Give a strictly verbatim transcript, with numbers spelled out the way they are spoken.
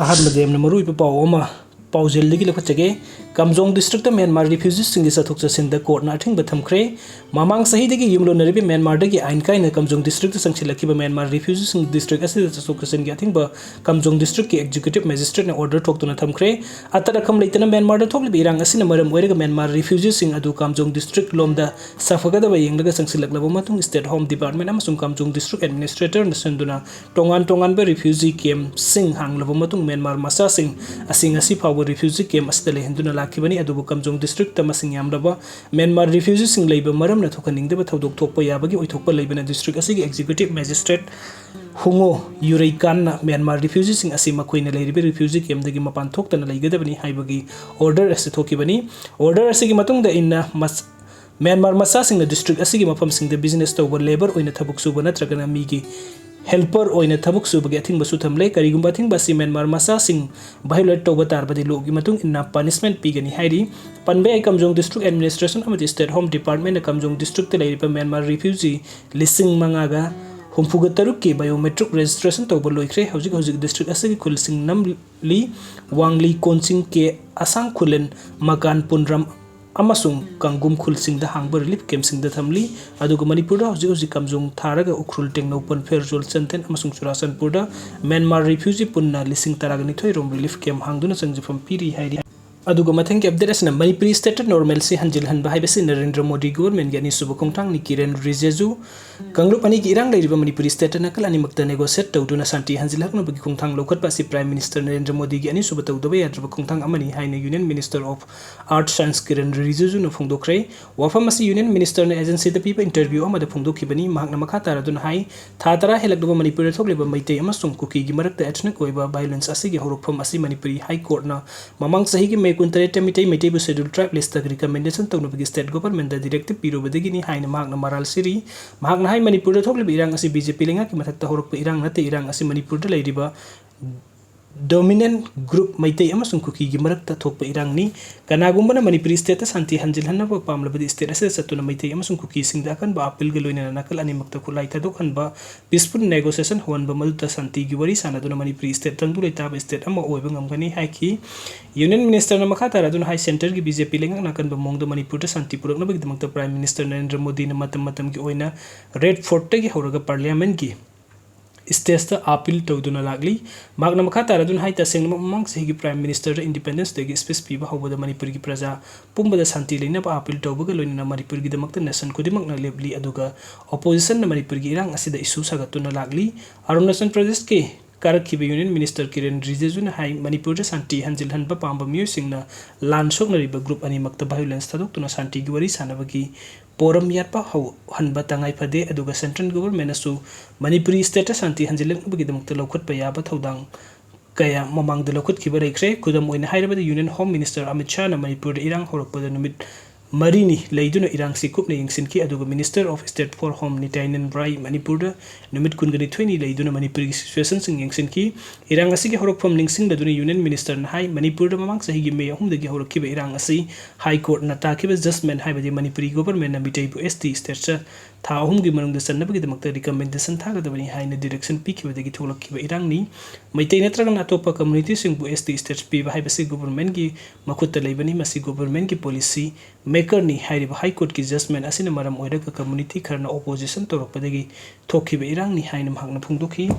ꯑꯍꯥꯟꯕꯗ ꯌꯥꯝꯅ ꯃꯔꯨꯑꯣꯏꯕ ꯄꯥꯎ ꯑꯃ ꯄꯥꯎꯖꯦꯜꯗꯒꯤ ꯂꯧꯈꯠꯆꯒꯦ꯫ ꯀꯥꯝꯖꯣꯡ districtꯇ ꯃ꯭ꯌꯥꯟꯃꯥꯔ refugeeꯁꯤꯡꯒꯤ ꯆꯠꯊꯣꯛ ꯆꯠꯁꯤꯟꯗ courtꯅ ꯑꯊꯤꯡꯕ ꯊꯝꯈ꯭ꯔꯦ꯫ ꯃꯃꯥꯡ ꯆꯍꯤꯗꯒꯤ ꯌꯨꯝꯂꯣꯟꯅꯔꯤꯕ ꯃ꯭ꯌꯥꯟꯃꯥꯔꯗꯒꯤ ꯑꯥꯏꯟ ꯀꯥꯏꯅ ꯀꯥꯝꯖꯣꯡ districtꯇ ꯆꯪꯁꯤꯜꯂꯛꯈꯤꯕ ꯃ꯭ꯌꯥꯟꯃꯥꯔ refugeeꯁꯤꯡ district ꯑꯁꯤꯗ ꯆꯠꯊꯣꯛ ꯆꯠꯁꯤꯟꯒꯤ ꯑꯊꯤꯡꯕ ꯀꯥꯝꯖꯣꯡ districtꯀꯤ executive magistrateꯅ order ꯊꯣꯛꯇꯨꯅ ꯊꯝꯈ꯭ꯔꯦ꯫ ꯑꯇꯠ ꯑꯈꯝ ꯂꯩꯇꯅ ꯃ꯭ꯌꯥꯟꯃꯥꯔꯗ ꯊꯣꯛꯂꯤꯕ ꯏꯔꯥꯡ ꯑꯁꯤꯅ ꯃꯔꯝ ꯑꯣꯏꯔꯒ ꯃ꯭ꯌꯥꯟꯃꯥꯔ refugeeꯁꯤꯡ ꯑꯗꯨ ꯀꯥꯝꯖꯣꯡ district ꯂꯣꯝꯗ ꯁꯥꯐꯒꯗꯕ ꯌꯦꯡꯂꯒ ꯆꯪꯁꯤꯜꯂꯛꯂꯕ ꯃꯇꯨꯡ, State Home Department ꯑꯃꯁꯨꯡ ꯀꯥꯝꯖꯣꯡ district administratorꯅ ꯁꯤꯟꯗꯨꯅ ꯇꯣꯉꯥꯟ ꯇꯣꯉꯥꯟꯕ refugee campꯁꯤꯡ ꯍꯥꯡꯂꯕ ꯃꯇꯨꯡ, ꯃ꯭ꯌꯥꯟꯃꯥꯔ ꯃꯆꯥꯁꯤꯡ ꯑꯁꯤ ꯉꯁꯤ ꯐꯥꯎꯕ refugee camp ꯑꯁꯤꯗ ꯂꯩꯍꯟꯗꯨꯅ ꯂꯥꯛꯈꯤꯕꯅꯤ꯫ ꯑꯗꯨꯕꯨ ꯀꯥꯝꯖꯣꯡ districtꯇ ꯃꯁꯤꯡ ꯌꯥꯝꯂꯕ ꯃ꯭ꯌꯥꯟꯃꯥꯔ refugeeꯁꯤꯡ ꯂꯩꯕ ꯃꯔꯝꯅ ꯊꯣꯛꯍꯟꯅꯤꯡꯗꯕ ꯊꯧꯗꯣꯛ ꯊꯣꯛꯄ ꯌꯥꯕꯒꯤ ꯑꯣꯏꯊꯣꯛꯄ ꯂꯩꯕꯅ district ꯑꯁꯤꯒꯤ executive magistrate ꯍꯨꯉꯣ ꯌꯨꯔꯩꯀꯥꯟꯅ ꯃ꯭ꯌꯥꯟꯃꯥꯔ refugeeꯁꯤꯡ ꯑꯁꯤ ꯃꯈꯣꯏꯅ ꯂꯩꯔꯤꯕ refugee campꯗꯒꯤ ꯃꯄꯥꯟ ꯊꯣꯛꯇꯅ ꯂꯩꯒꯗꯕꯅꯤ ꯍꯥꯏꯕꯒꯤ order ꯑꯁꯤ ꯊꯣꯛꯈꯤꯕꯅꯤ꯫ Order ꯑꯁꯤꯒꯤ ꯃꯇꯨꯡꯗ ꯏꯟꯅ ꯃꯁ-, ꯃ꯭ꯌꯥꯟꯃꯥꯔ ꯃꯆꯥꯁꯤꯡꯅ district ꯑꯁꯤꯒꯤ ꯃꯐꯝꯁꯤꯡꯗ business ꯇꯧꯕ, labour ꯑꯣꯏꯅ ꯊꯕꯛ ꯁꯨꯕ ꯅꯠꯇ꯭ꯔꯒꯅ ꯃꯤꯒꯤ helper ꯑꯣꯏꯅ ꯊꯕꯛ ꯁꯨꯕꯒꯤ ꯑꯊꯤꯡꯕꯁꯨ ꯊꯝꯂꯦ꯫ ꯀꯔꯤꯒꯨꯝꯕ ꯑꯊꯤꯡꯕ ꯑꯁꯤ ꯃ꯭ꯌꯥꯟꯃꯥꯔ ꯃꯆꯥꯁꯤꯡ violate ꯇꯧꯕ ꯇꯥꯔꯕꯗꯤ lawꯒꯤ ꯃꯇꯨꯡ ꯏꯟꯅ punishment ꯄꯤꯒꯅꯤ ꯍꯥꯏꯔꯤ꯫ ꯄꯟꯕ ꯌꯥꯏ, ꯀꯥꯝꯖꯣꯡ district administration ꯑꯃꯗꯤ State Home Departmentꯅ ꯀꯥꯝꯖꯣꯡ districtꯇ ꯂꯩꯔꯤꯕ ꯃ꯭ꯌꯥꯟꯃꯥꯔ refugee ꯂꯤꯁꯤꯡ ꯃꯉꯥꯒ ꯍꯨꯝꯐꯨꯒ ꯇꯔꯨꯛꯀꯤ biometric registration ꯇꯧꯕ ꯂꯣꯏꯈ꯭ꯔꯦ꯫ ꯍꯧꯖꯤꯛ ꯍꯧꯖꯤꯛ district ꯑꯁꯤꯒꯤ ꯈꯨꯜꯁꯤꯡ ꯅꯝꯂꯤ, ꯋꯥꯡꯂꯤ, ꯀꯣꯟꯆꯤꯡ, ꯀꯦ ꯑꯁꯥꯡ ꯈꯨꯂꯦꯟ, ꯃꯀꯥꯟ ꯄꯨꯟꯔꯝ ꯑꯃꯁꯨꯡ ꯀꯪꯒꯨꯝ ꯈꯨꯜꯁꯤꯡꯗ ꯍꯥꯡꯕ relief campꯁꯤꯡꯗ ꯊꯝꯂꯤ꯫ ꯑꯗꯨꯒ ꯃꯅꯤꯄꯨꯔꯗ ꯍꯧꯖꯤꯛ ꯍꯧꯖꯤꯛ ꯀꯥꯝꯖꯣꯡ ꯊꯥꯔꯒ ꯎꯈ꯭ꯔꯨꯜ, ꯇꯦꯡꯅꯧꯄꯜ, ꯐꯦꯔꯖꯣꯜ, ꯆꯥꯟꯗꯦꯜ ꯑꯃꯁꯨꯡ ꯆꯨꯔꯥꯆꯥꯟꯄꯨꯔꯗ ꯃ꯭ꯌꯥꯟꯃꯥꯔ refugee ꯄꯨꯟꯅ ꯂꯤꯁꯤꯡ ꯇꯔꯥꯒ ꯅꯤꯊꯣꯏ ꯔꯣꯝ relief camp ꯍꯥꯡꯗꯨꯅ ꯆꯪꯖꯐꯝ ꯄꯤꯔꯤ ꯍꯥꯏꯔꯤ꯫ ꯑꯗꯨꯒ ꯃꯊꯪꯒꯤ update ꯑꯁꯤꯅ ꯃꯅꯤꯄꯨꯔꯤ stateꯇ normalcy ꯍꯟꯖꯤꯜꯍꯟꯕ ꯍꯥꯏꯕꯁꯤ ꯅꯔꯦꯟꯗ꯭ꯔ ꯃꯣꯗꯤ governmentꯒꯤ ꯑꯅꯤꯁꯨꯕ ꯈꯣꯡꯊꯥꯡꯅꯤ꯫ ꯀꯤꯔꯦꯟ ꯔꯤꯖꯤꯖꯨ, ꯀꯥꯡꯂꯨꯞ ꯑꯅꯤꯒꯤ ꯏꯔꯥꯡ ꯂꯩꯔꯤꯕ ꯃꯅꯤꯄꯨꯔꯤ stateꯇ ꯅꯥꯀꯜ ꯑꯅꯤꯃꯛꯇ negotiate ꯇꯧꯗꯨꯅ ꯁꯥꯟꯇꯤ ꯍꯟꯖꯤꯜꯂꯛꯅꯕꯒꯤ ꯈꯣꯡꯊꯥꯡ ꯂꯧꯈꯠꯄ ꯑꯁꯤ Prime Minister ꯅꯔꯦꯟꯗ꯭ꯔ ꯃꯣꯗꯤꯒꯤ ꯑꯅꯤꯁꯨꯕ ꯇꯧꯗꯕ ꯌꯥꯗ꯭ꯔꯕ ꯈꯣꯡꯊꯥꯡ ꯑꯃꯅꯤ ꯍꯥꯏꯅ Union Minister of Earth Science ꯀꯤꯔꯦꯟ ꯔꯤꯖꯤꯖꯨꯅ ꯐꯣꯡꯗꯣꯛꯈ꯭ꯔꯦ꯫ ꯋꯥꯐꯝ ꯑꯁꯤ Union Ministerꯅ agencyꯗ ꯄꯤꯕ interview ꯑꯃꯗ ꯐꯣꯡꯗꯣꯛꯈꯤꯕꯅꯤ꯫ ꯃꯍꯥꯛꯅ ꯃꯈꯥ ꯇꯥꯔꯗꯨꯅ ꯍꯥꯏ, ꯊꯥ ꯇꯔꯥ ꯍꯦꯜꯂꯛꯂꯕ ꯃꯅꯤꯄꯨꯔꯗ ꯊꯣꯛꯂꯤꯕ ꯃꯩꯇꯩ ꯑꯃꯁꯨꯡ ꯀꯨꯀꯤꯒꯤ ꯃꯔꯛꯇ ethnic ꯑꯣꯏꯕ violence ꯑꯁꯤꯒꯤ ꯍꯧꯔꯛꯐꯝ ꯑꯁꯤ ꯃꯅꯤꯄꯨꯔꯤ High Courtꯅ ꯃꯃꯥꯡ ꯆꯍꯤꯒꯤ May ꯀꯨꯟꯇꯔꯦꯠꯇ Meitei, ꯃꯩꯇꯩꯕꯨ Scheduled Tribe listꯇ recommendation ꯇꯧꯅꯕꯒꯤ state governmentꯗ directive ꯄꯤꯔꯨꯕꯗꯒꯤꯅꯤ ꯍꯥꯏꯅ ꯃꯍꯥꯛꯅ ꯃꯔꯥꯜ ꯁꯤꯔꯤ꯫ ꯃꯍꯥꯛꯅ ꯍꯥꯏ, ꯃꯅꯤꯄꯨꯔꯗ ꯊꯣꯛꯂꯤꯕ ꯏꯔꯥꯡ ꯑꯁꯤ BJP ꯂꯩꯉꯥꯛꯀꯤ ꯃꯊꯛꯇ ꯍꯧꯔꯛꯄ ꯏꯔꯥꯡ ꯅꯠꯇꯦ, ꯏꯔꯥꯡ ꯑꯁꯤ ꯃꯅꯤꯄꯨꯔꯗ ꯂꯩꯔꯤꯕ Dominant group ꯃꯩꯇꯩ ꯑꯃꯁꯨꯡ ꯀꯨꯀꯤꯒꯤ ꯃꯔꯛꯇ ꯊꯣꯛꯄ ꯏꯔꯥꯡꯅꯤ꯫ ꯀꯅꯥꯒꯨꯝꯕꯅ ꯃꯅꯤꯄꯨꯔꯤ stateꯇ ꯁꯥꯟꯇꯤ ꯍꯟꯖꯤꯜꯍꯟꯅꯕ ꯄꯥꯝꯂꯕꯗꯤ state ꯑꯁꯤꯗ ꯆꯠꯇꯨꯅ ꯃꯩꯇꯩ ꯑꯃꯁꯨꯡ ꯀꯨꯀꯤꯁꯤꯡꯗ ꯑꯀꯟꯕ appealꯒ ꯂꯣꯏꯅꯅ ꯅꯥꯀꯜ ꯑꯅꯤꯃꯛꯇ ꯈꯨꯠꯂꯥꯏ ꯊꯥꯗꯣꯛꯍꯟꯕ, peaceful negotiation ꯍꯧꯍꯟꯕ, ꯃꯗꯨꯗ ꯁꯥꯟꯇꯤꯒꯤ ꯋꯥꯔꯤ ꯁꯥꯟꯅꯗꯨꯅ ꯃꯅꯤꯄꯨꯔꯤ state ꯇꯪꯗꯨ ꯂꯩꯇꯥꯕ state ꯑꯃ ꯑꯣꯏꯕ ꯉꯝꯒꯅꯤ ꯍꯥꯏꯈꯤ꯫ Union Ministerꯅ ꯃꯈꯥ ꯇꯥꯔꯗꯨꯅ ꯍꯥꯏ, centreꯒꯤ BJP ꯂꯩꯉꯥꯛꯅ ꯑꯀꯟꯕ ꯃꯑꯣꯡꯗ ꯃꯅꯤꯄꯨꯔꯗ ꯁꯥꯟꯇꯤ ꯄꯨꯔꯛꯅꯕꯒꯤꯗꯃꯛꯇ Prime Minister ꯅꯔꯦꯟꯗ꯭ꯔ ꯃꯣꯗꯤꯅ ꯃꯇꯝ ꯃꯇꯝꯒꯤ ꯑꯣꯏꯅ Red Fortꯇꯒꯤ ꯍꯧꯔꯒ Parliamentꯀꯤ stageꯇ appeal ꯇꯧꯗꯨꯅ ꯂꯥꯛꯂꯤ꯫ ꯃꯍꯥꯛꯅ ꯃꯈꯥ ꯇꯥꯔꯗꯨꯅ ꯍꯥꯏ, ꯇꯁꯦꯡꯅꯃꯛ ꯃꯃꯥꯡ ꯆꯍꯤꯒꯤ Prime Minister Independence Dayꯒꯤ speech ꯄꯤꯕ ꯍꯧꯕꯗ ꯃꯅꯤꯄꯨꯔꯒꯤ ꯄ꯭ꯔꯖꯥ ꯄꯨꯝꯕꯗ ꯁꯥꯟꯇꯤ ꯂꯩꯅꯕ appeal ꯇꯧꯕꯒ ꯂꯣꯏꯅꯅ ꯃꯅꯤꯄꯨꯔꯒꯤꯗꯃꯛꯇ nation ꯈꯨꯗꯤꯡꯃꯛꯅ ꯂꯦꯞꯂꯤ, ꯑꯗꯨꯒ oppositionꯅ ꯃꯅꯤꯄꯨꯔꯒꯤ ꯏꯔꯥꯡ ꯑꯁꯤꯗ issue ꯁꯥꯒꯠꯇꯨꯅ ꯂꯥꯛꯂꯤ꯫ ꯑꯔꯨꯅꯥꯆꯜ ꯄ꯭ꯔꯗꯦꯁꯀꯤ ꯀꯥꯔꯛꯈꯤꯕ Union Minister ꯀꯤꯔꯦꯟ ꯔꯤꯖꯤꯖꯨꯅ ꯍꯥꯏ, ꯃꯅꯤꯄꯨꯔꯗ ꯁꯥꯟꯇꯤ ꯍꯟꯖꯤꯜꯍꯟꯕ ꯄꯥꯝꯕ ꯃꯤꯑꯣꯏꯁꯤꯡꯅ ꯂꯥꯟ ꯁꯣꯛꯅꯔꯤꯕ group ꯑꯅꯤꯃꯛꯇ violence ꯊꯥꯗꯣꯛꯇꯨꯅ ꯁꯥꯟꯇꯤꯒꯤ ꯋꯥꯔꯤ ꯁꯥꯟꯅꯕꯒꯤ ꯄꯣꯔꯝ ꯌꯥꯠꯄ ꯍꯧꯍꯟꯕ ꯇꯉꯥꯏ ꯐꯗꯦ, ꯑꯗꯨꯒ central governmentꯅꯁꯨ ꯃꯅꯤꯄꯨꯔꯤ stateꯇ ꯁꯥꯟꯇꯤ ꯍꯟꯖꯤꯜꯂꯛꯅꯕꯒꯤꯗꯃꯛꯇ ꯂꯧꯈꯠꯄ ꯌꯥꯕ ꯊꯧꯗꯥꯡ ꯀꯌꯥ ꯃꯃꯥꯡꯗ ꯂꯧꯈꯠꯈꯤꯕ ꯂꯩꯈ꯭ꯔꯦ꯫ ꯈꯨꯗꯝ ꯑꯣꯏꯅ ꯍꯥꯏꯔꯕꯗ, Union Home Minister ꯑꯃꯤꯠ ꯁꯥꯍꯅ ꯃꯅꯤꯄꯨꯔꯗ ꯏꯔꯥꯡ ꯍꯧꯔꯛꯄꯗ ꯅꯨꯃꯤꯠ ꯃꯔꯤꯅꯤ ꯂꯩꯗꯨꯅ ꯏꯔꯥꯡꯁꯤ ꯀꯨꯞꯅ ꯌꯦꯡꯁꯤꯟꯈꯤ, ꯑꯗꯨꯒ Minister of State for Home ꯅꯤꯇ꯭ꯌꯥꯅꯟ ꯔꯥꯏ ꯃꯅꯤꯄꯨꯔꯗ ꯅꯨꯃꯤꯠ ꯀꯨꯟꯒ ꯅꯤꯊꯣꯏꯅꯤ ꯂꯩꯗꯨꯅ ꯃꯅꯤꯄꯨꯔꯒꯤ situationꯁꯤꯡ ꯌꯦꯡꯁꯤꯟꯈꯤ꯫ ꯏꯔꯥꯡ ꯑꯁꯤꯒꯤ ꯍꯧꯔꯛꯐꯝ ꯅꯤꯡꯁꯤꯡꯂꯗꯨꯅ Union Ministerꯅ ꯍꯥꯏ, ꯃꯅꯤꯄꯨꯔꯗ ꯃꯃꯥꯡ ꯆꯍꯤꯒꯤ May ꯑꯍꯨꯝꯗꯒꯤ ꯍꯧꯔꯛꯈꯤꯕ ꯏꯔꯥꯡ ꯑꯁꯤ High Courtꯅ ꯇꯥꯈꯤꯕ judgement, ꯍꯥꯏꯕꯗꯤ ꯃꯅꯤꯄꯨꯔꯤ governmentꯅ ꯃꯤꯇꯩꯕꯨ ST stateꯇ ꯊꯥ ꯑꯍꯨꯝꯒꯤ ꯃꯅꯨꯡꯗ ꯆꯟꯅꯕꯒꯤꯗꯃꯛꯇ recommendation ꯊꯥꯒꯗꯕꯅꯤ ꯍꯥꯏꯅ direction ꯄꯤꯈꯤꯕꯗꯒꯤ ꯊꯣꯛꯂꯛꯈꯤꯕ ꯏꯔꯥꯡꯅꯤ꯫ ꯃꯩꯇꯩ ꯅꯠꯇ꯭ꯔꯒꯅ ꯑꯇꯣꯞꯄ communityꯁꯤꯡꯕꯨ ST status ꯄꯤꯕ ꯍꯥꯏꯕꯁꯤ governmentꯀꯤ ꯃꯈꯨꯠꯇ ꯂꯩꯕꯅꯤ꯫ ꯃꯁꯤ governmentꯀꯤ policy makerꯅꯤ꯫ ꯍꯥꯏꯔꯤꯕ High Courtꯀꯤ judgement ꯑꯁꯤꯅ ꯃꯔꯝ ꯑꯣꯏꯔꯒ community ꯈꯔꯅ opposition ꯇꯧꯔꯛꯄꯗꯒꯤ ꯊꯣꯛꯈꯤꯕ ꯏꯔꯥꯡꯅꯤ ꯍꯥꯏꯅ ꯃꯍꯥꯛꯅ ꯐꯣꯡꯗꯣꯛꯈꯤ꯫